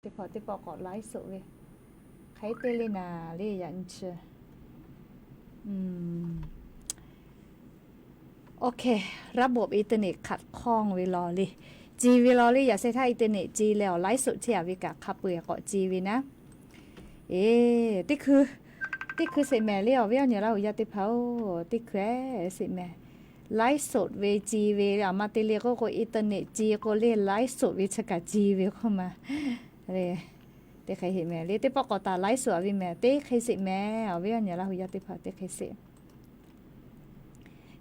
Teˇ hpaˍ teˇ pawˆ k'awꞈ ไลฟ์สด ve hk'e te le naˍ le yaꞈ nyi chi. OK, ระบบอินเทอร์เน็ตขัดข้อง ve law le, ci ve law le. Yaꞈ sheh htaˇ internet ci leh awˬ ไลฟ์สด chehˇ a ve kaꞈ hk'a peu-eˬ k'awꞈ ci ve naˉ. Eˬ, teˇ hkui, teˇ hkui sheˍ mehˍ le awˬ viˉ awˬ nyi Laˇ huˍ yaˇ teˇ hpaˍ-oˬ, teˇ hkui-eˬ sheˍ mehˍ. ไลฟ์สด ve ci ve, aˬ ma te le k'oˆ k'o internet ci k'o le ไลฟ์สด ve chi kaꞈ ci ve k'oˆ ma. Teˇ hk'e sheˍ mehˍ le, teˇ pawˆ k'awꞈ taˍ ไลฟ์สด a ve mehˍ, teˇ hk'e sheˍ mehˍ awˬ viˉ awˬ nyi Laˇ huˍ yaˇ teˇ hpaˍ, teˇ hk'e sheˍ.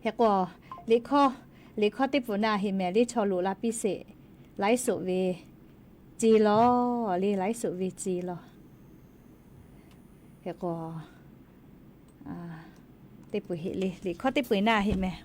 Hk'e k'o, liꞈ hkawˇ, liꞈ hkawˇ teˇ peuˬ na heˍ mehˍ le, chaw loꞈ la piˇ sheˍ. ไลฟ์สด ve ci law le, ไลฟ์สด ve ci law. Hk'e k'o, teˇ peuˬ heˍ le, liꞈ hkawˇ teˇ peuˬ na heˍ mehˍ.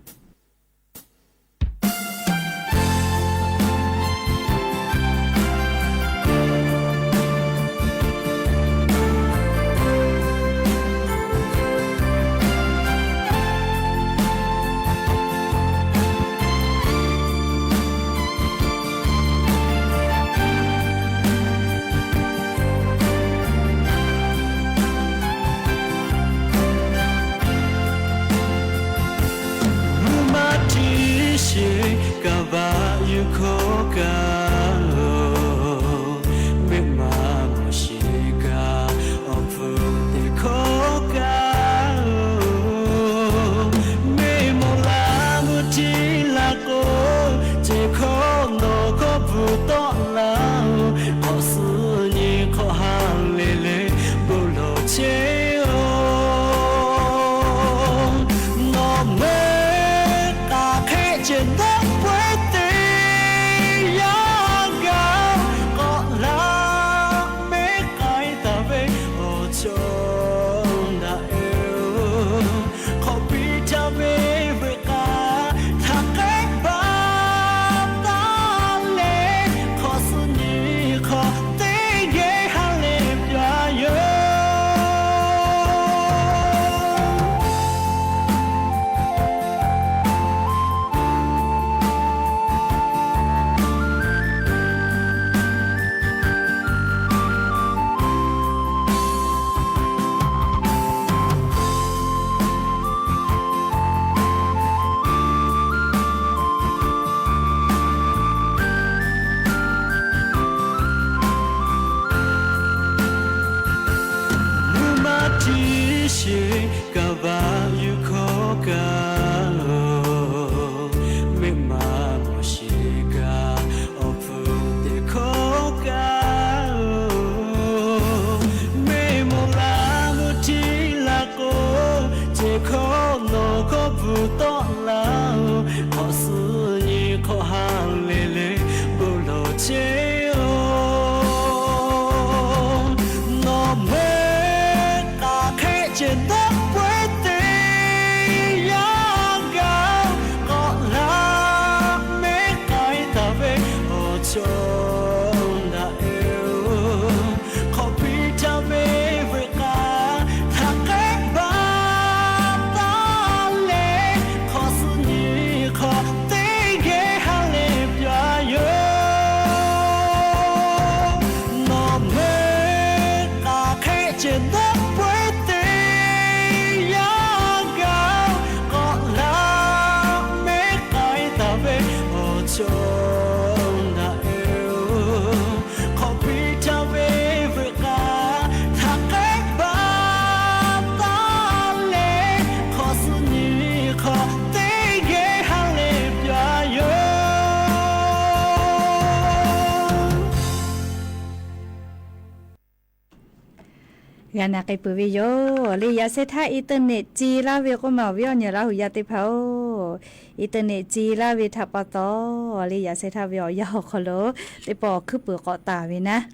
Mvuhˇ maˇ htiˇ sheˍ kaˍ vaꞈ yuˬ hkawˇ kaꞈ-oˬ, mehˆ maˇ mawˬ sheˍ kaꞈ awˬ hpfuhˇ teˇ hkawˇ kaꞈ-oˬ, mehˆ mawˬ la mvuhˇ htiˇ la k'o, ceˬ hkawˇ nawˬ hkawˇ bvuhꞈ tawˆ laˇ-oˬ, k'awꞈ suh nyi hk'awꞈ ha lehˬ leh bon lawˬ chehˇ-oˬ. Nawˬ mehˆ k'aˬ hk'e ceh dawˇ peuˬ teˇ yanˇ gaˬ-oˬ, k'awꞈ laˇ mehˆ k'ai taˍ ve awˬ cawˬ daꞈ-oˬ, hk'awꞈ piˇ htaˇ ve veuꞈ k'aˬ htaꞈ k'ehˉ baˬ taˍ leh, hk'awꞈ suh nyi hk'awꞈ teˇ geh ha lehˬ pyaꞈ yoˬ. Mvuhˇ maˇ htiˇ sheˍ kaˍ vaꞈ yuˬ hkawˇ kaꞈ-oˬ, mehˆ maˇ mawˬ sheˍ kaꞈ awˬ hpfuhˇ teˇ hkawˇ kaꞈ-oˬ, mehˆ mawˬ la mvuhˇ htiˇ la k'o, ceˬ hkawˇ nawˬ hkawˇ bvuhꞈ tawˆ laˇ-oˬ, k'awꞈ suh nyi hk'awꞈ ha lehˬ leh bon lawˬ chehˇ-oˬ. Nawˬ mehˆ k'aˬ hk'e ceh dawˇ peuˬ teˇ yanˇ gaˬ-oˬ, k'awꞈ laˇ mehˆ k'ai taˍ ve awˬ cawˬ daꞈ-oˬ, hk'awꞈ piˇ htaˇ ve veuꞈ k'aˬ htaꞈ k'ehˉ baˬ taˍ leh, hk'awꞈ suh nyi hk'awꞈ teˇ geh ha lehˬ pyaꞈ yoˬ. Nawˬ mehˆ k'aˬ hk'e ceh dawˇ peuˬ teˇ yanˇ gaˬ-oˬ, k'awꞈ laˇ mehˆ k'ai taˍ ve awˬ cawˬ daꞈ-oˬ, hk'awꞈ piˇ htaˇ ve veuꞈ k'aˬ htaꞈ k'ehˉ baˬ taˍ leh, hk'awꞈ suh nyi hk'awꞈ teˇ geh ha lehˬ pyaꞈ yoˬ. G'a na k'ai peuˬ ve yoˬ le. Yaꞈ sheh htaˇ internet ci laˇ ve k'oˆ ma awˬ viˉ awˬ nyi Laˇ huˍ yaˇ teˇ hpaˍ-oˬ, internet ci laˇ ve htaꞈ pa taw le, yaꞈ sheh htaˇ ve awˬ yanˇ awˬ hk'aw lo teˇ pawˆ awˬ hkuiˉ puiˍ k'awꞈ taˍ ve naˉ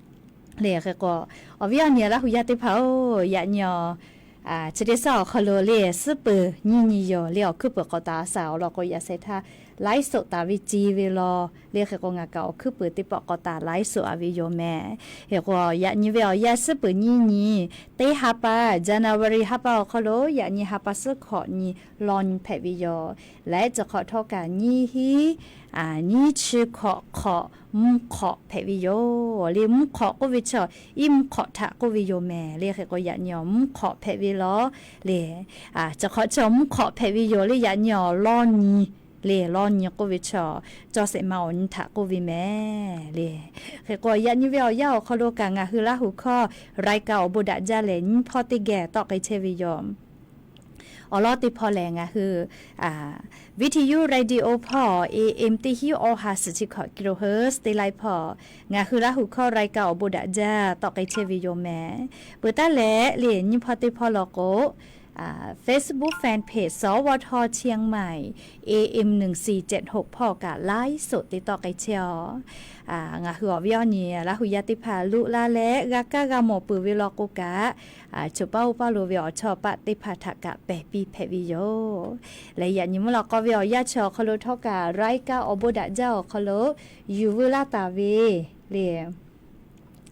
le. Hk'e k'o, awˬ viˉ awˬ nyi Laˇ huˍ yaˇ teˇ hpaˍ-oˬ, yaꞈ nyi awˬ chi teˇ shaˉ awˬ hk'aw lo le, suhˉ peuˬ nyiˇ nyi yoˬ le, awˬ hkuiˉ puiˍ k'awꞈ taˍ a shaˍ awˬ lawn k'o, yaꞈ sheh htaˇ laiˉ soꞈ taˍ ve ci ve law le. Hk'e k'o ngaˬ kaꞈ awˬ hkuiˉ puiˍ teˇ pawˆ k'awꞈ taˍ laiˉ soꞈ a ve yoˬ mehˍ. Hk'e k'o yaꞈ nyi ve awˬ yanˇ suhˉ peuˬ nyiˇ nyi teˇ ha pa, January ha pa awˬ hk'aw lo yaꞈ nyi ha pa suhˉ hkawꞈ nyi law nyi hpehꞈ ve yoˬ. Laiˉ chi hk'awꞈ htawˇ kaꞈ nyiˇ hinˉ nyiˇ chi hkawꞈ hk'awꞈ mvuhˇ hk'awꞈ hpehꞈ ve yoˬ le. Mvuhˇ hk'awꞈ k'oˆ ve chi iˉ mvuhˇ hk'awꞈ htaꞈ k'oˆ ve yoˬ mehˍ le. Hk'e k'o yaꞈ nyi awˬ mvuhˇ hk'awꞈ hpehꞈ ve law le. Chi hk'awꞈ chi awˬ mvuhˇ hk'awꞈ hpehꞈ ve yoˬ le. Yaꞈ nyi awˬ law nyi le. Law nyi k'oˆ ve chi cawˇ shehˍ ma awˬ nyi htaꞈ k'oˆ ve mehˍ le. Hk'e k'o yaꞈ nyi ve awˬ yanˇ awˬ hk'aw lo kaꞈ ngaˬ hui Laˇ huˍ hkawˇ รายการ awˬ bon daꞈ jaˇ lehˬ nyiˇ hpawˇ teˇ geh tawˆ k'ai chehˇ ve yoˬ. Awˬ lawn teˇ hpawˇ lehˬ ngaˬ hui vithi yuˇ radio hpawˇ A M teˇ hinˉ awˬ ha suhˍ chi hkawꞈ kilohertz teˇ laiˉ hpawˇ ngaˬ hui Laˇ huˍ hkawˇ รายการ awˬ bon daꞈ jaˇ tawˆ k'ai chehˇ ve yoˬ mehˍ. Peuˬ taˉ leh le nyiˇ hpawˇ teˇ hpawˇ law k'o Facebook fan page สวท เชียงใหม่ A M หนึ่งสี่เจ็ดหก hpawˇ kaꞈ laiˉ soꞈ te tawˆ k'ai chehˇ a. Ngaˬ hui awˬ viˉ awˬ nyi Laˇ huˍ yaˇ teˇ hpaˍ loꞈ la leh g'a kaˇ g'a mawˬ peuˬ ve law k'o kaꞈ, choˬ paˇ oˇ paˇ lo ve awˬ chawˇ paˆ teˇ hpaˍ htaꞈ kaꞈ pehˬ piˇ hpehꞈ ve yoˬ. Leh yaꞈ nyi mvuhˇ law k'aw ve awˬ yanˇ chi awˬ hk'aw lo htawˇ kaꞈ รายการ awˬ bon daꞈ jaˇ awˬ hk'aw lo yuˬ veu laˇ taˍ ve le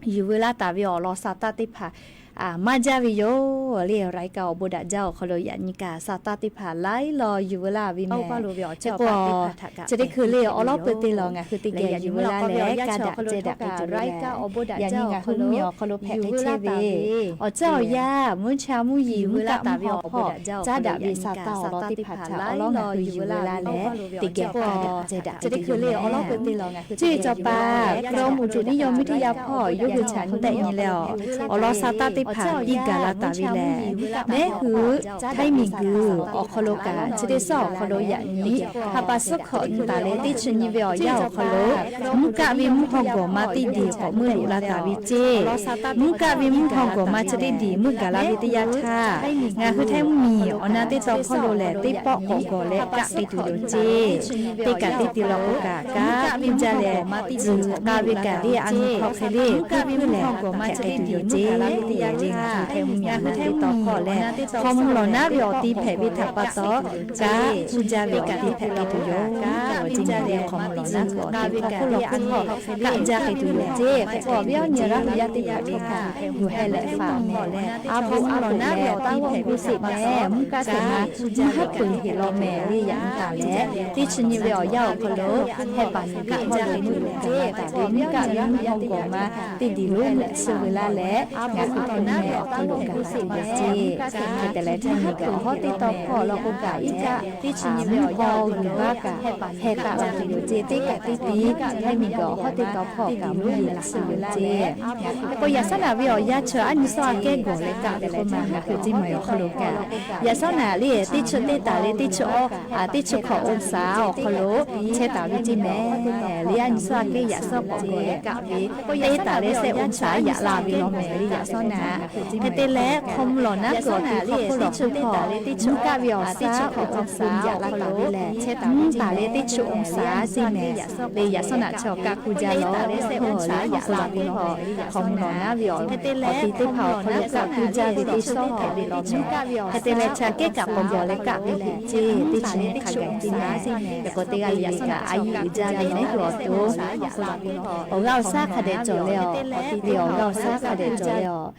yuˬ veu laˇ taˍ ve awˬ lawn sa taˇ teˇ hpaˍ maˇ jaˇ ve yoˬ le. รายการ awˬ bon daꞈ jaˇ awˬ hk'aw lo yaꞈ nyi kaꞈ sa taˇ teˇ hpaˍ laiˉ law yuˬ veu laˇ ve mehˍ. Hk'e k'o chi teˇ hkui le awˬ lawˉ peu te lawˬ ngaˬ hui teˇ geh yuˬ veu laˇ leh kaˇ daꞈ ceh daꞈ k'ai tuˬ ve lehˬ, yaꞈ nyi ngaˬ hui mvuhˇ miˬ awˬ hk'aw lo hpehꞈ hk'e chehˇ ve awˬ ceuˬ awˬ yanˇ mvuhˇ cha mvuhˇ yiˍ mvuhˇ kaˆ mvuhˇ hawˇ hpawˇ caˉ daꞈ ve sa taˇ awˬ lawn teˇ hpaˍ htaꞈ awˬ lawˉ ngaˬ hui yuˬ veu laˇ leh teˇ geh kaˇ daꞈ ceh daꞈ ceh te yoˬ mehˍ. Chi cawˬ paˍ กรมอุตุนิยมวิทยา hpawˇ yawˇ hui chaꞈ nyi tehˆ nyi leh a, awˬ lawn sa taˇ teˇ hpaˍ piˇ gaˬ la taˍ ve lehˬ, neˉ hui Htaiˇ miˬ guiˬ awˬ hk'aw lo kaꞈ chi teˇ sawˉ awˬ hk'aw lo yaꞈ nyi ha pa suhˉ hkawꞈ nyi taˍ leh teˇ chi nyi ve awˬ yanˇ awˬ hk'aw lo mvuhˇ kaˆ ve mvuhˇ haw gawˬ ma teˇ diˬ k'awꞈ meuˇ loꞈ la taˍ ve ceˇ. Mvuhˇ kaˆ ve mvuhˇ haw gawˬ ma chi teˇ diˬ meuˇ gaˬ la ve teˇ yanˇ htaˇ, ngaˬ hui Htaiˇ mvuhˇ miˬ awˬ na teˇ taw hpawˇ lo lehˬ teˇ pawˆ k'awꞈ gawˬ leh kaˆ te tuˬ yoˬ ceˇ. Teˇ kaꞈ teˇ te law k'o kaꞈ kaˆ piˇ jaˇ leh, tzuhˬ k'a ve kaꞈ le a nyi hk'aw hk'e le kuˇ kuˇ leh hpehꞈ k'ai tuˬ yoˬ ceˇ. Teˇ yanˇ le ngaˬ hui Htaiˇ mvuhˇ miˬ awˬ na teˇ taw hpawˇ lehˬ hk'aw mvuh lawˬ naˉ ve awˬ ti hpehꞈ ve htaꞈ pa taw, kaˆ piˇ jaˇ ve kaꞈ teˇ hpehꞈ k'ai tuˬ yoˬ. Kaˆ piˇ jaˇ ve hk'aw mvuh lawˬ naˉ ve awˬ ti hpehꞈ ve htaꞈ pa taw kaˆ jaˇ k'ai tuˬ yoˬ ceˇ. Hk'e k'o awˬ viˉ awˬ nyi Laˇ huˍ yaˇ teˇ hpaˍ le kaꞈ, g'uˬ heh leh faˍ mehˍ leh a poꞈ mvuhˇ lawˬ naˉ ve awˬ ti hpehꞈ ve sheˍ mehˍ. Mvuhˇ kaˆ shehˍ ma mvuhˇ haˉ peuˬ heˍ law mehˍ le yaꞈ nyi taˍ leh, teˇ chi nyi ve awˬ yanˇ awˬ hk'aw lo heh paˍ miˬ guiˬ hpawˇ lo meuˇ loꞈ gaˬ la taˍ ve mvuhˇ kaˆ ve mvuhˇ haw gawˬ ma teˇ diˬ lonˉ leuꞈ suh veu laˇ leh, ngaˬ hui Htaiˇ mvuhˇ miˬ awˬ hk'aw lo kaꞈ te tuˬ yoˬ ceˇ. Hk'e te leh Htaiˇ miˬ guiˬ awˬ hawˉ teˇ taw hpawˇ law k'o kaꞈ iˉ kaˆ teˇ chi nyi ve awˬ yanˇ awˬ g'uiˬ baˆ kaꞈ heh taˆ la tuˬ yoˬ ceˇ. Teˇ kaꞈ teˇ ti Htaiˇ miˬ guiˬ awˬ hawˉ teˇ taw hpawˇ kaꞈ mvuhˇ yeˬ laꞈ suh yoˬ ceˇ. Hk'e k'o yaꞈ sawˉ naꞈ ve awˬ yanˇ chi a nyi sawˉ a kehˉ gawˬ leh kaˆ ve k'o ma ngaˬ hui Htaiˇ miˬ awˬ hk'aw lo kaꞈ yaꞈ sawˉ naꞈ le teˇ chi teˇ taˍ leh teˇ chi awˇ teˇ chi hkawꞈ องศา awˬ hk'aw lo chehˇ taˍ ve ceˇ mehˍ. Le a nyi sawˉ a kehˉ yaꞈ sawˉ k'awꞈ gawˬ leh kaˆ ve teˇ taˍ leh shehˆ องศา yaꞈ la ve law mehˍ le yaꞈ sawˉ naꞈ. Hk'e te leh hk'aw mvuh lawˬ naˉ kuiˬ awˬ ti hk'aw hk'oˆ lawˬ hk'oˆ hkawˇ mvuhˇ kaˆ ve awˬ suhˉ awˬ hk'aw hk'aw mvuh yaꞈ la taˍ ve lehˬ, mvuhˇ taˍ leh teˇ chi องศา ceˇ mehˍ. Le yaꞈ sawˉ naꞈ chi awˬ kaˆ kuˇ jaˇ lawˬ hk'oˆ le yaꞈ sawˉ naꞈ hk'aw mvuh lawˬ naˉ ve awˬ ti teˇ hpaˍ awˬ hk'aw lo kaˆ kuˇ jaˇ ve teˇ sawˉ hpehꞈ ve law mehˍ. Hk'e te leh chi a kehˉ kaꞈ k'awꞈ gawˬ leh kaˆ ve le ceˇ. Teˇ chi nyi hk'a gaˬ te mehˍ. Hk'e k'o teˇ g'aˇ le le kaꞈ a yiˇ uiˍ jaˇ ve neˉ hui awˬ to awˬ g'aˇ awˬ shaˉ hk'a dehꞈ cawˬ leh awˬ, le awˬ g'aˇ awˬ shaˉ hk'a dehꞈ cawˬ leh awˬ,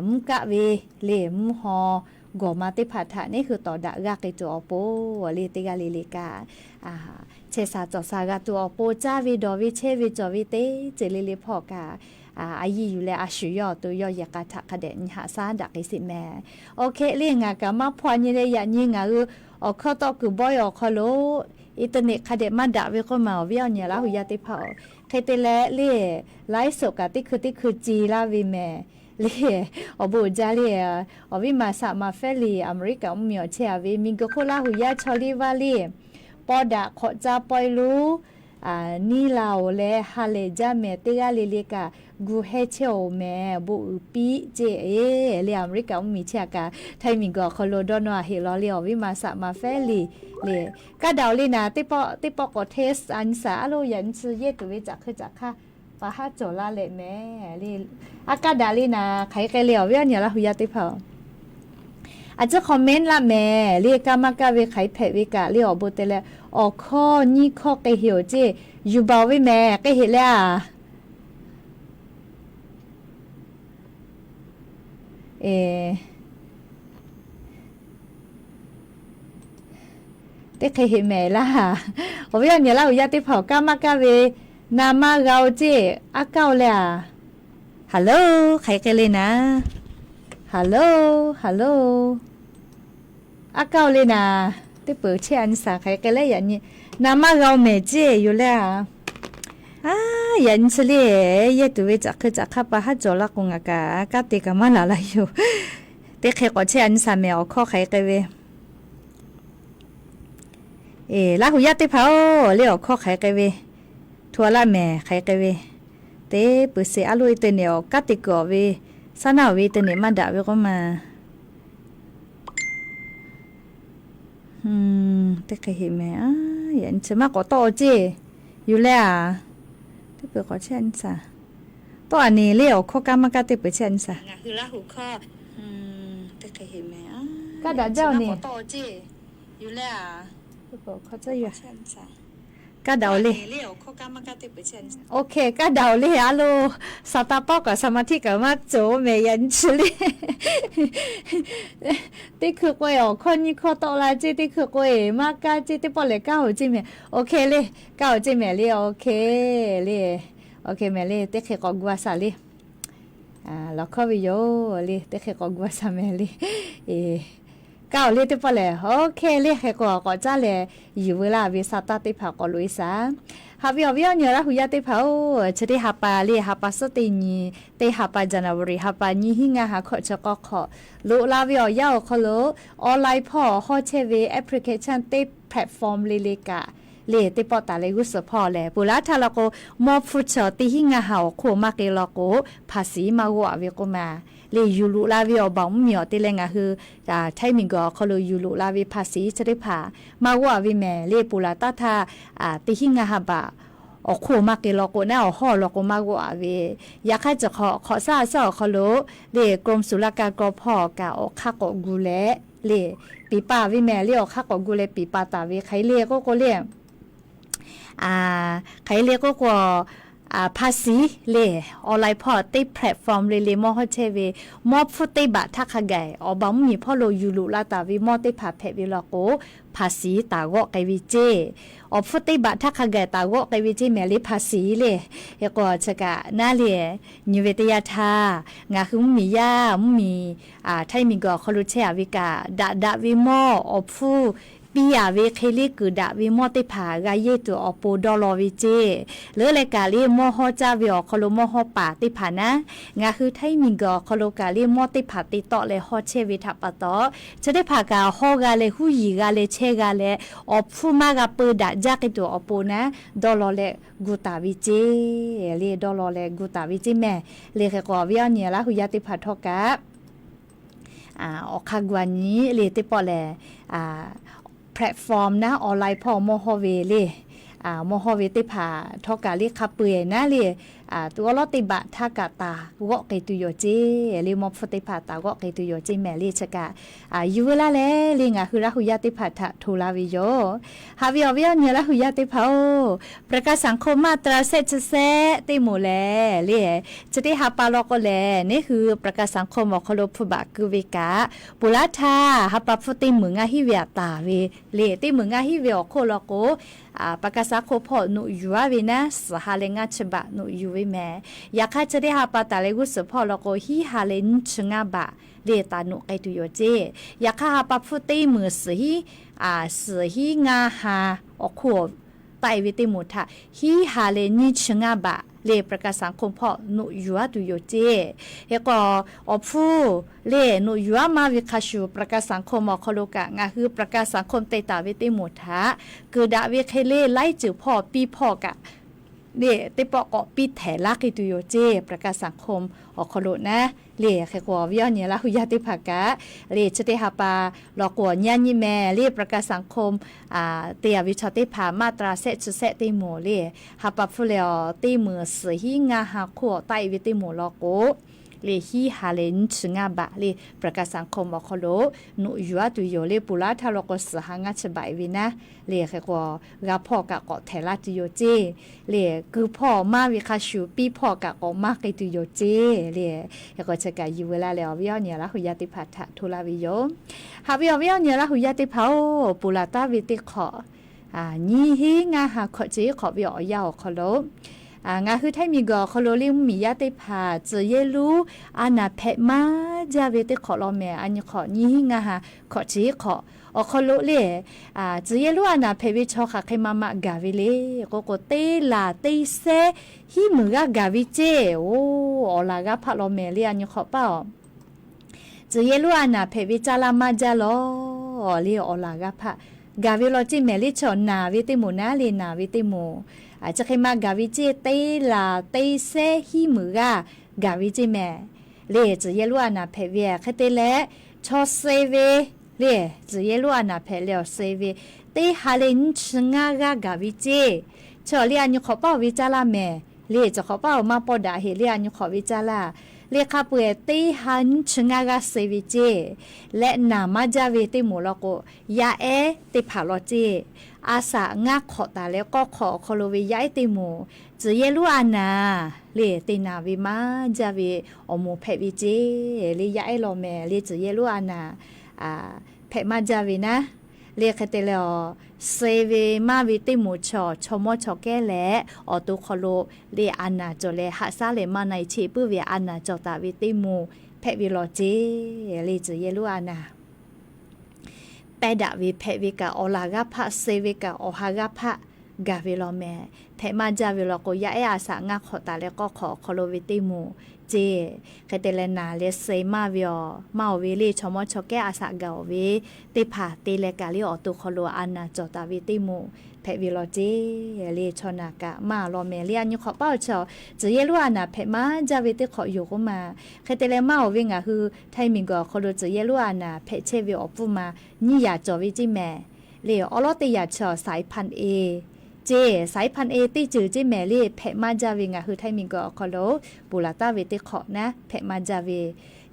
mvuhˇ kaˆ ve le mvuhˇ haw gawˬ ma teˇ hpaˍ htaꞈ neˉ hui tawˍ daꞈ g'aˇ k'ai tuˬ awˬ pon le teˇ g'aˇ le le kaꞈ chehˇ sha cawˬ sha g'a tuˬ awˬ pon caˇ ve dawˬ ve chehˇ ve cawˬ ve teˇ ceuˬ le le hpawˇ kaꞈ a yiˇ yuˬ leh a shuˍ yawˇ awˬ to yawˇ yehˬ k'a htaꞈ hk'a dehꞈ nyi haꞈ shaˉ daꞈ k'ai sheˍ mehˍ. Awˬ hk'e le ngaˬ kaꞈ maˇ hpaw nyi leh yaꞈ nyi ngaˬ hui awˬ hkawˇ tawˆ kuiˬ bawehˇ awˬ hk'aw lo internet hk'a dehꞈ maˇ daꞈ ve k'oˆ ma awˬ viˉ awˬ nyi Laˇ huˍ yaˇ teˇ hpaˍ-oˬ. Hk'e te leh le laiˉ soꞈ kaꞈ teˇ hkui teˇ hkui ce laˇ ve mehˍ. Le awˬ bon uiˍ jaˇ le, awˬ viˉ ma saꞈ ma fehˉ le Aˍmeˍriˆkaꞈ mvuhˇ miˬ awˬ chehˇ a ve miˬ guiˬ hk'oˆ Laˇ huˍ yaˇ chaw liˇ vaˇ le pawˇ daꞈ hk'awꞈ caˇ pawehˇ lonˉ niˇ la-oˬ leh ha lehˬ jaˇ mehˍ. Teˇ g'aˇ le le kaꞈ gu heh chehˇ-oˬ mehˍ. Bon uiˍ piˇ ceˇ e. Le Aˍmeˍriˆkaꞈ mvuhˇ miˬ chehˇ a kaꞈ Htaiˇ miˬ guiˬ awˬ hk'aw lo dawˇ nawˇ a heꞈ law le awˬ viˉ ma saꞈ ma fehˉ le le kaˇ daꞈ-oˬ le naˍ teˇ pawˆ teˇ pawˆ k'awꞈ hteˇ a nyi saˍ a lo yaꞈ nyi chi yehˇ tuˬ ve caꞈ hk'e caꞈ hk'aˇ pa haˉ cawˬ laˇ leh mehˍ le. A kaˇ daꞈ le naˍ hk'aˬ hk'e le awˬ viˉ awˬ nyi Laˇ huˍ yaˇ teˇ hpaˍ-oˬ. A ciˉ comment laˇ mehˍ le, kaˇ maˇ kaˇ ve hk'aˬ hk'e hpehꞈ ve kaꞈ le awˬ bon te leh, awˬ hkawˇ nyiˇ hkawˇ k'ai heꞈ-oˬ ceˇ, yuˬ baˬ-oˬ ve mehˍ k'ai heꞈ le a. Teˇ hk'e heꞈ mehˍ laˇ. Awˬ viˉ awˬ nyi Laˇ huˍ yaˇ teˇ hpaˍ-oˬ, kaˇ maˇ kaˇ ve na maˇ g'a-oˬ ceˇ, aˉ kaˇ-oˬ le a. Hello, hk'aˬ hk'e k'ai le naˍ. Hello, hello. Aˉ kaˇ-oˬ le naˍ. Teˇ peuˬ chehˇ a nyi shaˍ hk'aˬ hk'e k'ai le yaꞈ nyi. Na maˇ g'a-oˬ mehˍ ceˇ yoˬ le a. Aˉ, yaꞈ nyi chi le, yehˇ tuˬ ve caꞈ hk'e caꞈ hk'aˇ pa haˉ cawˬ laˇ k'o ngaˬ kaꞈ kanˉ te kaꞈ maˇ laˬ laˇ yoˬ. Teˇ hk'e k'awꞈ chehˇ a nyi shaˍ mehˍ awˬ hkawˇ hk'aˬ hk'e k'ai ve. Eˬ, Laˇ huˍ yaˇ teˇ hpaˍ-oˬ, le awˬ hkawˇ hk'aˬ hk'e k'ai ve, hto a laˇ mehˍ hk'aˬ hk'e k'ai ve, teˇ peuˬ sheˍ a loˇ internet awˬ kanˉ te kuiˬ awˬ ve, saˉ naˉ awˬ ve internet maˇ daꞈ ve k'oˆ ma. Teˇ hk'e heꞈ mehˍ a, yaꞈ nyi chi maˇ k'awꞈ tawˆ-oˬ ceˇ, yuˬ leh a. Teˇ peuˬ k'awꞈ chehˇ a nyi shaˍ. Tawˆ a nyi le awˬ hkawˇ kaˇ maˇ kaˇ teˇ peuˬ chehˇ a nyi shaˍ. Ngaˬ hui Laˇ huˍ hkawˇ kaˇ daꞈ jaˇ-oˬ nyi. Kaˇ daꞈ-oˬ le. OK, kaˇ daꞈ-oˬ le a lo. Saˍ taˍ pawˆ kaꞈ saˍ maˍ htiˆ kaꞈ maˇ cawˬ mehˍ yaꞈ nyi chi le. Teˇ hkui k'o-e awˬ hkawˇ nyiˇ hkawˇ tawˆ la ceˇ, teˇ hkui k'o-e maˇ kaˇ ceˇ, teˇ pawˆ lehˬ kaˇ-oˬ ceˇ mehˍ. OK le, kaˇ-oˬ ceˇ mehˍ le. OK le, OK mehˍ le. Teˇ hk'e k'awꞈ gu a shaˍ le. Lawˬ hkawˇ ve yoˬ le, teˇ hk'e k'awꞈ gu a shaˍ mehˍ le. Kaˇ-oˬ le teˇ pawˆ lehˬ, OK le, hk'e k'o k'awꞈ caˉ leh yuˬ veu laˇ ve sa taˇ teˇ hpaˍ k'awꞈ loꞈ e shaˍ. Haꞈ ve awˬ viˉ awˬ nyi Laˇ huˍ yaˇ teˇ hpaˍ-oˬ, chi teˇ ha pa le, ha pa suhˉ teˇ nyi, teˇ ha pa January ha pa nyi hiˉ ngaˇ ha hkawꞈ chi k'awˇ hk'awꞈ loꞈ la ve awˬ yanˇ awˬ hk'aw lo online hpawˇ hawˇ chehˇ ve application teˇ platform le le kaꞈ le teˇ pawˆ taˍ leh g'uˇ suhˍ hpawˇ lehˬ, peuˬ laˇ htaˇ law k'o, mawˇ hpfuhˇ chi teˇ hiˉ ngaˇ ha awˬ hk'oˆ maˇ k'ai law k'o, hpaˍ shiˍ maˇ g'awˆ-a ve k'oˆ ma. Le yuˬ loꞈ la ve awˬ baˬ mvuhˇ miˬ awˬ te leh ngaˬ hui Htaiˇ miˬguiˬ awˬ hk'aw lo yuˬ loꞈ la ve hpaˍ shiˍ chi teˇ hpaˍ maˇ g'awˆ-a ve mehˍ le. Peuˬ laˬ taˇ htaˇ teˇ hiˉ ngaˇ ha baꞈ awˬ hk'oˆ maˇ k'ai law k'o naˉ, awˬ hawˉ law k'o maˇ g'awˆ-a ve. Yaꞈ hk'aˇ chi hk'awꞈ shaˉ a shaˉ awˬ hk'aw lo le กรมศุลกากร hpawˇ kaꞈ awˬ hk'aˇ k'awꞈ gu leh le piˍ pa ve mehˍ le. Awˬ hk'aˇ k'awꞈ gu leh piˍ pa taˍ ve hk'aˬ hk'e le k'oˆ k'o le, hk'aˬ hk'e le k'oˆ k'o, hpaˍ shiˍ le online hpawˇ teˇ platform le le mawˇ hawˇ chehˇ ve, mawˇ hpfuhˇ teˇ baꞈ htaˇ hk'a gaˬ awˬ baˬ mvuhˇ miˬ hpawˇ lo yuˬ loꞈ la taˍ ve mawˇ teˇ hpaˍ hpehꞈ ve law k'o, hpaˍ shiˍ taˍ g'awˆ k'ai ve ceˇ. Awˬ hpfuhˇ teˇ baꞈ htaˇ hk'a gaˬ taˍ g'awˆ k'ai ve ceˇ mehˍ le hpaˍ shiˍ le. Hk'e k'o chi kaꞈ naˉ le, nyi ve teˇ yanˇ htaˇ ngaˬ hui mvuhˇ miˬ yaˇ mvuhˇ miˬ Htaiˇ miˬguiˬ awˬ hk'aw lo chehˇ a ve kaꞈ, daꞈ daꞈ ve mawˇ awˬ hpfuhˇ piˇ a ve hk'e le kuiˬ daꞈ ve mawˇ teˇ hpaˍ g'a yehˇ tuˬ awˬ pon dawˇ law ve ceˇ. Leuˉ leh kaꞈ le mawˇ hawˇ caˇ ve awˬ hk'aw lo mawˇ hawˇ paˍ teˇ hpaˍ naˉ, ngaˬ hui Htaiˇ miˬguiˬ awˬ hk'aw lo kaꞈ le mawˇ teˇ hpaˍ te tawˆ leh hawˇ chehˇ ve htaꞈ pa taw, chi teˇ hpaˍ kaꞈ hawˇ g'a leh huˉ yiˍ g'a leh chehˇ g'a leh, awˬ hpfuhˇ maˇ g'a peu daꞈ jaˇ k'ai tuˬ awˬ pon naˉ, dawˇ law leh gu taˍ ve ceˇ le. Dawˇ law leh gu taˍ ve ceˇ mehˍ le. Hk'e k'o awˬ viˉ awˬ nyi Laˇ huˍ yaˇ teˇ hpaˍ htawˇ kaꞈ awˬ hk'aˇ gu a nyi le teˇ pawˆ lehˬ, platform naˉ online hpawˇ mawˇ hawˇ ve le, mawˇ hawˇ ve teˇ hpaˍ htawˇ kaꞈ le hk'a peu-eˬ naˉ le, tuˬ awˉ lawˉ teˇ baꞈ htaˇ kaꞈ taˍ g'awˆ k'ai tuˬ yoˬ ceˇ le. Mawˇ hpfuhˇ teˇ hpaˍ taˍ g'awˆ k'ai tuˬ yoˬ ceˇ mehˍ le. Chi kaꞈ yuˬ veu laˇ leh le ngaˬ hui Laˇ huˍ yaˇ teˇ hpaˍ htaꞈ hto laˇ ve yoˬ. Haꞈ ve awˬ viˉ awˬ nyi Laˇ huˍ yaˇ teˇ hpaˍ-oˬ, ประกันสังคม มาตรา shehˆ chi shehˆ teˇ moˍ lehˬ le, chi teˇ ha pa law k'o lehˬ, neˉ hui ประกันสังคม awˬ hk'aw lo hpu baꞈ keu ve kaꞈ, peuˬ laˇ htaˇ ha pa hpfuhˇ teˇ meunˍ ngaˇ hinˉ ve aꞈ taˍ ve le. Teˇ meunˍ ngaˇ hinˉ ve awˬ hk'oˆ law k'o, ประกันสังคม hpawˇ noꞈ yuˬ-a ve naˉ suhˍ ha leh ngaˇ chi baꞈ noꞈ yuˬ ve mehˍ. Yaꞈ hk'aˇ chi teˇ ha pa taˍ leh g'uˇ suhˍ hpawˇ law k'o, hinˉ ha leh nyiˇ chi ngaˇ baꞈ le taˍ noꞈ k'ai tuˬ yoˬ ceˇ. Yaꞈ hk'aˇ ha pa hpfuhˇ teˇ meunˍ suhˍ hinˉ, suhˍ hinˉ ngaˇ ha awˬ hk'oˆ taˆ-e ve teˇ moˍ htaꞈ hinˉ ha leh nyiˇ chi ngaˇ baꞈ le ประกันสังคม hpawˇ noꞈ yuˬ-a tuˬ yoˬ ceˇ. Hk'e k'o, awˬ hpfuhˇ le noꞈ yuˬ-a maˇ ve hk'a shuˍ ประกันสังคม awˬ hk'aw lo kaꞈ ngaˬ hui ประกันสังคม te taˍ ve teˇ moˍ htaꞈ keu daꞈ ve hk'e le laiˉ ceuˬ hpawˇ piˇ hpawˇ kaꞈ le teˇ pawˆ k'awꞈ piˇ htehꞈ laˇ k'ai tuˬ yoˬ ceˇ. ประกันสังคม awˬ hk'aw lo naˉ le. Hk'e k'o awˬ viˉ awˬ nyi Laˇ huˍ yaˇ teˇ hpaˍ kaꞈ le chi teˇ ha pa law k'o awˬ nyi a nyi mehˍ le ประกันสังคม te a ve chaw teˇ hpaˍ มาตรา shehˆ chi shehˆ teˇ moˍ le, ha pa hpfuhˇ leh awˬ teˇ meunˍ suhˍ hinˉ ngaˇ ha hk'oˆ awˬ taˆ-e ve teˇ moˍ law k'o, le hiˉ ha leh nyiˇ chi ngaˇ baꞈ le ประกันสังคม awˬ hk'aw lo noꞈ yuˬ aˉ tuˬ yoˬ le. Ponˬ laˇ htaˇ lo k'o suhˍ ha ngaˇ chi baꞈ e ve naˉ le hk'e k'o g'a hpawˇ kaꞈ k'awꞈ htehˍ laˇ tuˬ yoˬ ceˇ. Le kuiˬ hpawˇ maˇ ve hk'a shuˍ piˇ hpawˇ kaꞈ k'awꞈ maˇ k'ai tuˬ yoˬ ceˇ le. Hk'e k'o chi kaꞈ yuˬ ve laˇ leh awˬ viˉ awˬ nyi Laˇ huˍ yaˇ teˇ hpaˍ htaꞈ hto laˇ ve yoˬ. Haꞈ ve awˬ viˉ awˬ nyi Laˇ huˍ yaˇ teˇ hpaˍ-oˬ, ponˬ laˬ taˍ ve teˇ hk'awꞈ nyiˇ hinˉ ngaˇ ha hkawꞈ chi hiˉ hk'awꞈ ve awˬ yanˇ awˬ hk'aw lo ngaˬ hui Htaiˇ miˬguiˬ awˬ hk'aw lo le mvuhˇmiˬ yaˇ teˇ hpaˍ tcuh yehˇ lonˉ a naˍ hpehꞈ maˇ jaˇ ve teˇ hk'awꞈ law mehˍ. A nyi hk'awꞈ nyiˇ hinˉ ngaˇ ha hkawꞈ chi hiˉ hk'awꞈ awˬ hk'aw lo le tcuh yehˇ lonˉ a naˍ hpehꞈ ve chaw hk'aˬ hk'e ma ma gaˬ ve le k'o k'o teˇ laˬ teˇ sehˉ hiˉ muiˬ g'aˇ gaˬ ve ceˇ. Oˬ, awˬ laˬ g'aˇ hpaˆ law mehˍ le a nyi hk'awꞈ paˇ-oˬ, tcuh yehˇ lonˉ a naˍ hpehꞈ ve caˇ laˇ maˇ jaˇ lawˬ le awˬ laˬ g'aˇ hpaˆ gaˬ ve law ceˇ mehˍ le. Chaw naˬ ve teˇ moˍ naˉ le naˬ ve teˇ moˍ chi hk'e ma gaˬ ve ceˇ, teˇ laˬ teˇ sehˉ hiˉ muiˬ g'aˇ gaˬ ve ceˇ mehˍ. Le tcuh yehˇ lonˉ a naˍ hpehꞈ ve hk'e te leh chaw suh ve le tcuh yehˇ lonˉ a naˍ hpehꞈ leh awˬ suh ve teˇ ha leh nyiˇ chi ngaˇ g'aˇ gaˬ ve ceˇ. Chaw le a nyi hk'awꞈ paˇ-oˬ ve caˇ laˇ mehˍ le, chi hk'awꞈ paˇ-oˬ maˇ pawˆ daꞈ heˆ le a nyi hk'awꞈ ve caˇ laˇ. Le hk'a peu-eˬ teˇ ha nyiˇ chi ngaˇ g'aˇ suh ve ceˇ. Leh naˬ maˇ jaˇ ve teˇ moˍ law k'o yaˇ ehˉ teˇ hpaˍ law ceˇ. A saꞈ ngaˇ hk'awꞈ taˍ leh k'awˇ hk'awꞈ awˬ hk'aw lo ve yaˇ ehˉ teˇ moˍ tcuh yehˇ lonˉ a naˍ le te naˬ ve maˇ jaˇ ve awˬ moˍ hpehꞈ ve ceˇ. Le yaˇ ehˉ law mehˍ le tcuh yehˇ lonˉ a naˍ hpehꞈ maˇ jaˇ ve naˉ. Le hk'e te leh awˬ suh ve maˇ ve teˇ moˍ chaw chaw mawˇ chaw kehˉ leh awˬ to hk'aw lo le a naˍ cawˬ leh haꞈ shaˉ leh maˇ na-e cheˇ puiˉ ve a naˍ cawˬ taˍ ve teˇ moˍ hpehꞈ ve law ceˇ. Le tcuh yehˇ lonˉ a naˍ pehˇ daꞈ ve hpehꞈ ve kaꞈ awˬ laˬ g'aˇ hpaˆ suh ve kaꞈ awˬ ha g'aˇ hpaˆ gaˬ ve law mehˍ. Hpehꞈ maˇ jaˇ ve law k'o yaˇ ehˉ a saꞈ ngaˇ hk'awꞈ taˍ leh k'awˇ hk'awꞈ awˬ hk'aw lo ve teˇ moˍ ceˇ. Hk'e te leh naˬ leh suh maˇ ve awˬ maˇ oˬ ve le chaw mawˇ chaw kehˉ a saꞈ gaˬ oˬ ve teˇ hpaˍ te leh kaꞈ le awˬ to hk'aw lo a naˍ cawˬ taˍ ve teˇ moˍ hpehꞈ ve law ceˇ. Le chaw naˬ kaꞈ maˇ law mehˍ le a nyi hk'awꞈ paˇ-oˬ chaw tcuh yehˇ lonˉ a naˍ hpehꞈ maˇ jaˇ ve teˇ hk'awꞈ yoˬ k'oˆ ma. Hk'e te leh maˇ oˬ ve ngaˬ hui Htaiˇ miˬguiˬ awˬ hk'aw lo tcuh yehˇ lonˉ a naˍ hpehꞈ chehˇ ve awˬ pfuhˇ ma nyiˇ yaꞈ cawˬ ve ceˇ mehˍ. Le awˉ lawˉ teˇ yaꞈ chaw สายพันธุ์ A ceˇ สายพันธุ์ A teˇ ceuˬ ceˇ mehˍ le hpehꞈ maˇ jaˇ ve ngaˬ hui Htaiˇ miˬguiˬ awˬ hk'aw lo ponˬ laˬ taˍ ve teˇ hk'awꞈ naˉ hpehꞈ maˇ jaˇ ve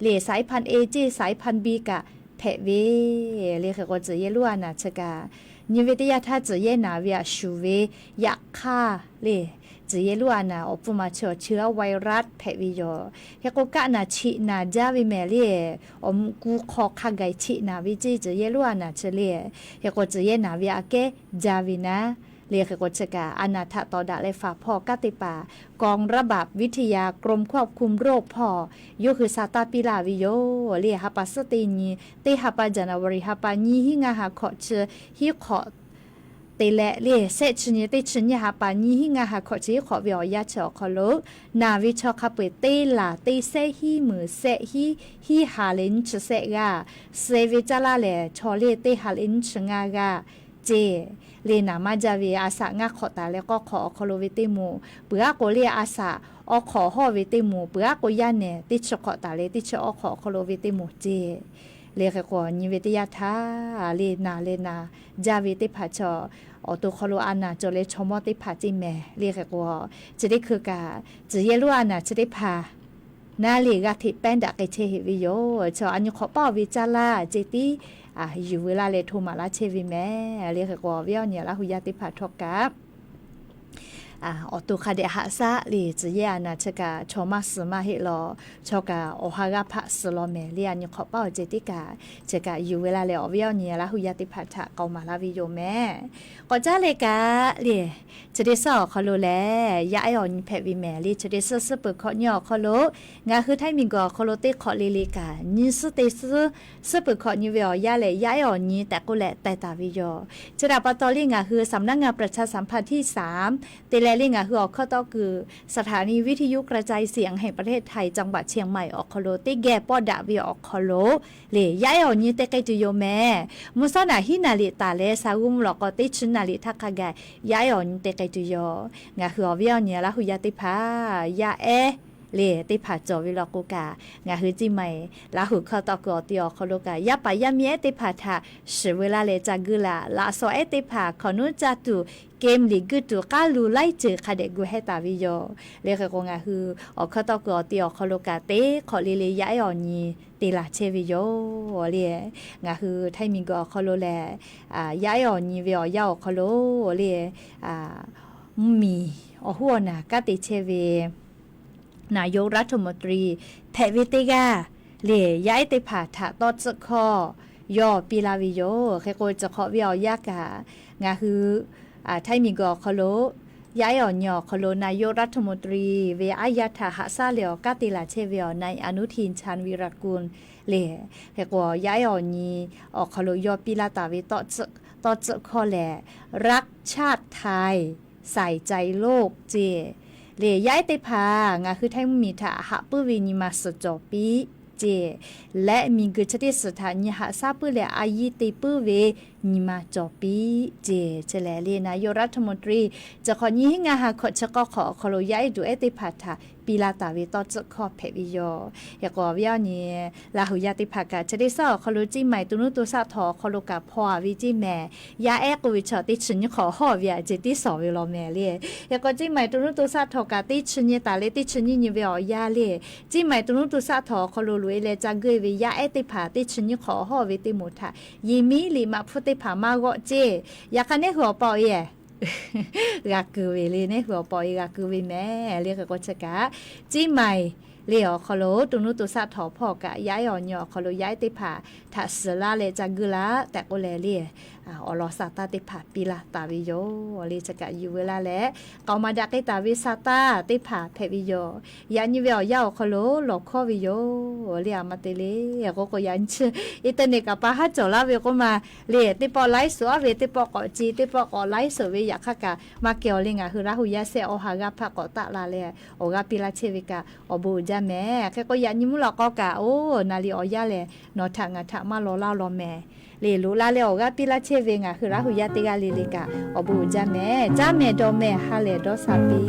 le สายพันธุ์ A ceˇ สายพันธุ์ B kaꞈ hpehꞈ ve le hk'e k'o tcuh yehˇ lonˉ a naˍ chi kaꞈ nyi ve teˇ yanˇ htaˇ tcuh yehˇ naˍ ve a shuˍ ve yaꞈ hk'aˇ le tcuh yehˇ lonˉ a naˍ awˬ pfuhˇ ma chi awˬ chi a virus hpehꞈ ve yoˬ. Hk'e k'o kaˆ naˬ cheꞈ naˬ jaˇ ve mehˍ le awˬ mvuhꞈ ku hk'aw hk'a gaˬ cheꞈ naˬ ve ceˇ tcuh yehˇ lonˉ a naˍ chi le. Hk'e k'o tcuh yehˇ naˍ ve aꞈ kehˉ jaˇ ve naˉ le hk'e k'o chi kaꞈ a naˍ htaꞈ tawˍ daꞈ leh faˍ hpawˇ kanˉ te paˍ กองระบาดวิทยากรมควบคุมโรค hpawˇ yawˇ hui sa taˇ piˇ laˇ ve yoˬ le. Ha pa suhˉ teˇ nyi teˇ ha pa January ha pa nyiˇ hinˉ ngaˇ ha hkawꞈ chi hiˉ hk'awꞈ te leh le shehˆ chi nyi teˇ chi nyiˇ ha pa nyiˇ hinˉ ngaˇ ha hkawꞈ chi hiˉ hk'awꞈ ve awˬ yanˇ chi awˬ hk'aw lo naˬ ve chaw hk'a peu-eˬ teˇ laˬ teˇ sehˉ hiˉ muiˬ sehˆ hiˉ hiˉ ha leh nyiˇ chi sehˆ g'aˇ suh ve caˇ laˇ lehˬ chaw le teˇ ha leh nyiˇ chi ngaˇ g'aˇ ceˇ. Le naˬ maˇ jaˇ ve a saꞈ ngaˇ hk'awꞈ taˍ leh k'awˇ hk'awꞈ awˬ hk'aw lo ve teˇ moˍ, peuˬ aˉ k'o le a saꞈ awˉ hk'awꞈ hawˇ ve teˇ moˍ, peuˬ aˉ k'o yaˇ nehˬ teˇ chi hk'awꞈ taˍ leh teˇ chi awˉ hk'awꞈ awˬ hk'aw lo ve teˇ moˍ ceˇ. Le hk'e k'o nyi ve teˇ yanˇ htaˇ le naˬ leh naˬ jaˇ ve teˇ hpaˍ chaw awˬ to hk'aw lo a naˍ cawˬ leh chaw mawˇ teˇ hpaˍ ceˇ mehˍ. Le hk'e k'o chi teˇ hkui kaꞈ tcuh yehˇ lonˉ a naˍ chi teˇ hpaˍ naˉ le g'aˇ hteꞈ pehˇ daꞈ k'ai chehˇ heˆ ve yoˬ. Chaw a nyi hk'awꞈ paˇ oˬ ve caˇ laˇ ceˇ tiˉ yuˬ ve laˇ leh hto maˍ laˇ chehˇ ve mehˍ. Le hk'e k'o awˬ viˉ awˬ nyi Laˇ huˍ yaˇ teˇ hpaˍ htawˇ kaꞈ awˬ to hk'a dehꞈ haꞈ shaˉ le tcuh yehˇ a naˍ chi kaꞈ chaw maˇ suh maˇ heˆ law. Chaw kaꞈ awˬ ha g'aˇ hpaˆ suh law mehˍ le a nyi hk'awꞈ paˇ oˬ ceˇ tiˉ kaꞈ chi kaꞈ yuˬ ve laˇ leh awˬ viˉ awˬ nyi Laˇ huˍ yaˇ teˇ hpaˍ htaꞈ k'awꞈ maˍ laˇ ve yoˬ mehˍ. K'awꞈ caˉ leh kaꞈ le chi teˇ suhˉ awˬ hk'aw lo lehˬ yaˇ ehˉ awˬ nyi hpehꞈ ve mehˍ le. Chi teˇ suhˉ suhˉ peuˬ hkawꞈ nyi awˬ hk'aw lo ngaˬ hui Htaiˇ miˬguiˬ awˬ hk'aw lo teˇ hk'awꞈ le le kaꞈ nyi suhˉ teˇ suhˉ suhˉ peuˬ hkawꞈ nyi ve awˬ yanˇ lehˬ yaˇ ehˉ awˬ nyi tehꞈ k'oˆ leh teh taˍ ve yoˬ. Chi htaꞈ pa taw le ngaˬ hui สำนักงานประชาสัมพันธ์ที่สาม te leh le ngaˬ hui awˬ hkawˇ tawˆ kuiˬ สถานีวิทยุกระจายเสียงแห่งประเทศไทย จังหวัดเชียงใหม่ awˬ hk'aw lo teˇ geh pawˆ daꞈ ve awˬ hk'aw lo le yaˇ ehˉ awˬ nyi te k'ai tuˬ yoˬ mehˍ. Mvuhˇ shawˉ naˍ hiˉ naˍ liꞈ taˍ leh sa g'uˇ mvuhˇ lawꞈ k'aw teˇ chi naˍ liꞈ htaˇ hk'a gaˬ yaˇ ehˉ awˬ nyi te k'ai tuˬ yoˬ. Ngaˬ hui awˬ viˉ awˬ nyi Laˇ huˍ yaˇ teˇ hpaˍ yaˇ ehˉ le teˇ hpaˍ cawˬ ve law k'o kaꞈ, ngaˬ hui Ceˇ Maiˍ Laˇ huˍ hkawˇ tawˆ kuiˬ awˬ te awˬ hk'aw lo kaꞈ, yaˇ paˍ yaˇ miˇ ehˉ teˇ hpaˍ htaꞈ shiˍ veu laˇ leh ca guˇ laꞈ. Laꞈ shawˍ ehˉ teˇ hpaˍ hkawꞈ nuˉ caˇ tuˬ, game liꞈ guˇ tuˬ, k'aˉ lu laiˉ ceuˬ hk'a dehꞈ gu hehˉ taˍ ve yoˬ. Le hk'e k'o, ngaˬ hui awˬ hkawˇ tawˆ kuiˬ awˬ te awˬ hk'aw lo kaꞈ, teˇ hk'awꞈ le le yaˇ ehˉ awˬ nyi te laˬ chehˇ ve yoˬ le. Ngaˬ hui Htaiˇ miˬguiˬ awˬ hk'aw lo lehˬ, yaˇ ehˉ awˬ nyi ve awˬ yanˇ awˬ hk'aw lo le, mvuhˇmiˬ awˬ hoˉ awˬ naˬ kanˉ te chehˇ ve naˍ yoˆ raˇ htoꞈ ma turi hpehꞈ ve teˇ g'aˇ le, yaˇ ehˉ teˇ hpaˍ htaꞈ tawˇ tcuhˆ hkawˇ yawˇ piˇ laˇ ve yoˬ. Hk'e k'o, chi hk'awꞈ ve awˬ yanˇ kaꞈ ngaˬ hui Htaiˇ miˬguiˬ awˬ hk'aw lo yaˇ ehˉ awˬ nyi awˬ hk'aw lo naˍ yoˆ raˇ htoꞈ ma turi ve aˉ yaˇ htaꞈ haꞈ shaˉ leh awˬ kanˉ te laˬ chehˇ ve awˬ na Anutin Charnvirakul le. Hk'e k'o, yaˇ ehˉ awˬ nyi awˬ hk'aw lo yawˇ piˇ laˇ taˍ ve tawˇ tcuhˆ hkawˇ lehˬ, รักชาติไทย ใส่ใจโลก ceˇ le. Yaˇ ehˉ teˇ hpaˍ ngaˬ hui Htaiˇ mvuhˇmiˬ htaꞈ haꞈ puiˉ ve nyi ma suhˍ cawˬ piˇ ceˇ leh, miˬguiˬ chi teˇ suhˍ htaꞈ nyi haꞈ shaˉ puiˉ leh a yiˇ te puiˉ ve nyi ma cawˬ piˇ ceˇ. Chi lehˬ le, naˍ yoˆ raˇ htoꞈ ma turi chi hk'awꞈ nyi hiˉ ngaˇ ha hkawꞈ chi k'awˇ hk'awꞈ awˬ hk'aw lo yaˇ ehˉ duˬ ehˉ teˇ hpaˍ htaꞈ piˇ laˇ taˍ ve tawˇ tcuhˆ hkawˇ hpehꞈ ve yoˬ. Hk'e k'o, awˬ viˉ awˬ nyi Laˇ huˍ yaˇ teˇ hpaˍ kaꞈ, chi teˇ suhˉ awˬ hk'aw lo Ceˇ Maiˍ to nuˇ to shaˆ htawnˍ awˬ hk'aw lo kaꞈ hpaw a ve ceˇ mehˍ. Yaˇ ehˉ k'oˆ ve chaw teˇ chi nyiˇ hk'awꞈ hawˉ ve a ceh tiˉ shawˍ ve law mehˍ le. Hk'e k'o, Ceˇ Maiˍ to nuˇ to shaˆ htawnˍ kaꞈ teˇ chi nyi taˍ leh teˇ chi nyiˇ nyi ve awˬ yanˇ le, Ceˇ Maiˍ to nuˇ to shaˆ htawnˍ awˬ hk'aw lo loꞈ e leh ca guˇ e ve yaˇ ehˉ teˇ hpaˍ teˇ chi nyiˇ hk'awꞈ hawˉ ve teˇ moˍ htaꞈ, yehˬ miˉ liꞈ maꞈ hpfuhˇ teˇ hpaˍ maˇ g'awˆ ceˇ. Yaꞈ hk'aˇ, neˇ hui awˬ pa awˬ e g'a kuiˬ ve le, neˇ hui awˬ pa awˬ e g'a kuiˬ ve mehˍ le. Hk'e k'o, chi kaꞈ Ceˇ Maiˍ le awˬ hk'aw lo to nuˇ to shaˆ htawnˍ hpawˇ kaꞈ, yaˇ ehˉ awˬ nyi awˬ hk'aw lo yaˇ ehˉ teˇ hpaˍ htaꞈ suhˍ laˇ leh ca guˇ laˇ tehꞈ k'oˆ leh le, awˬ lawn sa taˇ teˇ hpaˍ piˇ laˇ taˍ ve yoˬ le. Chi kaꞈ yuˬ veu laˇ leh, k'aoˍ maˍ daꞈ k'ai taˍ ve sa taˇ teˇ hpaˍ hpehꞈ ve yoˬ. Yaꞈ nyi ve awˬ yanˇ awˬ hk'aw lo lawˬ hkawˇ ve yoˬ le. A ma te le, k'oˆ k'o, yaꞈ nyi chi internet kaꞈ pa haˉ cawˬ laˇ ve k'oˆ ma le, teˇ pawˆ laiˉ suhˍ aˉ ve, teˇ pawˆ k'awꞈ ce, teˇ pawˆ k'awꞈ laiˉ suhˍ ve, yaꞈ hk'aˇ kaꞈ maˇ kehˬ awˬ le, ngaˬ hui Laˇ huˍ yaˇ sehˆ awˬ ha g'aˇ hpaˆ k'awꞈ taˆ la leh awˬ g'aˇ piˇ laˇ chehˇ ve kaꞈ awˬ bon uiˍ jaˇ mehˍ. Hk'e k'o, yaꞈ nyi mvuhˇ lawꞈ k'aw kaꞈ, oˇ na li awˬ yanˇ lehˬ nawˬ htaꞈ ngaˬ htaꞈ maˇ law laˇ law mehˍ. Leˬ loꞈ la leh awˬ g'aˇ piˇ laˇ chehˇ ve ngaˬ hui Laˇ huˍ yaˇ teˇ g'aˇ le le kaꞈ awˬ bon uiˍ jaˇ mehˍ. Caˉ mehˍ dawˬ mehˍ ha lehˬ dawˇ sha piˇ.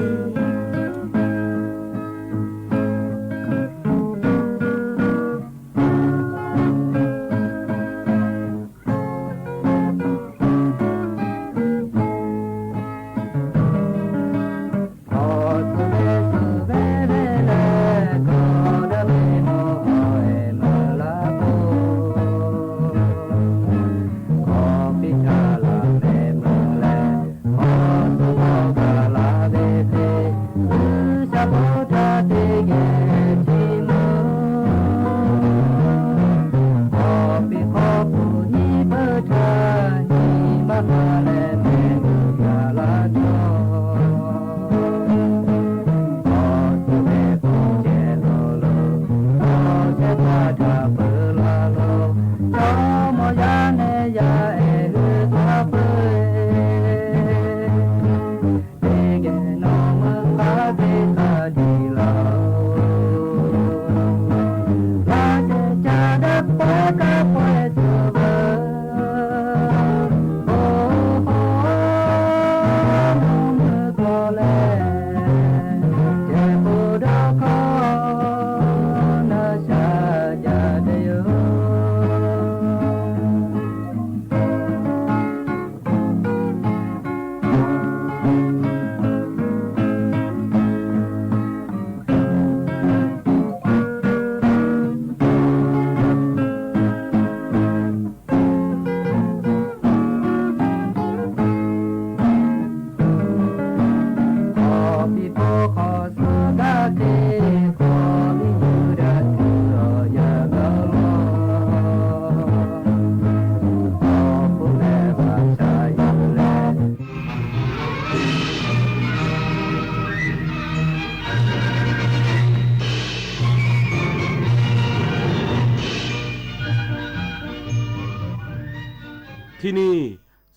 Ti ni,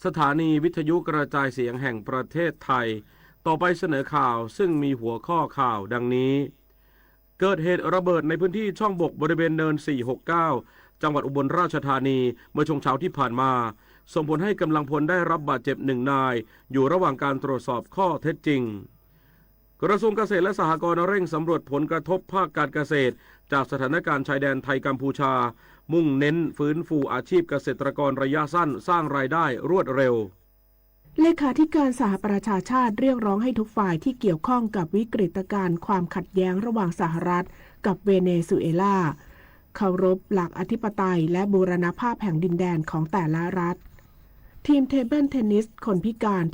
สถานีวิทยุกระจายเสียงแห่งประเทศไทย ต่อไปเสนอข่าวซึ่งมีหัวข้อข่าวดังนี้ เกิดเหตุระเบิดในพื้นที่ช่องบกบริเวณเนิน สี่หกเก้า จังหวัดอุบลราชธานี เมื่อช่วงเช้าที่ผ่านมา ส่งผลให้กำลังพลได้รับบาดเจ็บหนึ่งนาย อยู่ระหว่างการตรวจสอบข้อเท็จจริง กระทรวงเกษตรและสหกรณ์เร่งสำรวจผลกระทบภาคการเกษตรจากสถานการณ์ชายแดนไทยกัมพูชา มุ่งเน้นฟื้นฟูอาชีพเกษตรกรระยะสั้น สร้างรายได้รวดเร็ว เลขาธิการสหประชาชาติเรียกร้องให้ทุกฝ่ายที่เกี่ยวข้องกับวิกฤตการณ์ความขัดแย้งระหว่างสหรัฐกับเวเนซุเอลา เคารพหลักอธิปไตยและบูรณภาพแห่งดินแดนของแต่ละรัฐ ทีมเทเบิลเทนนิสคนพิการ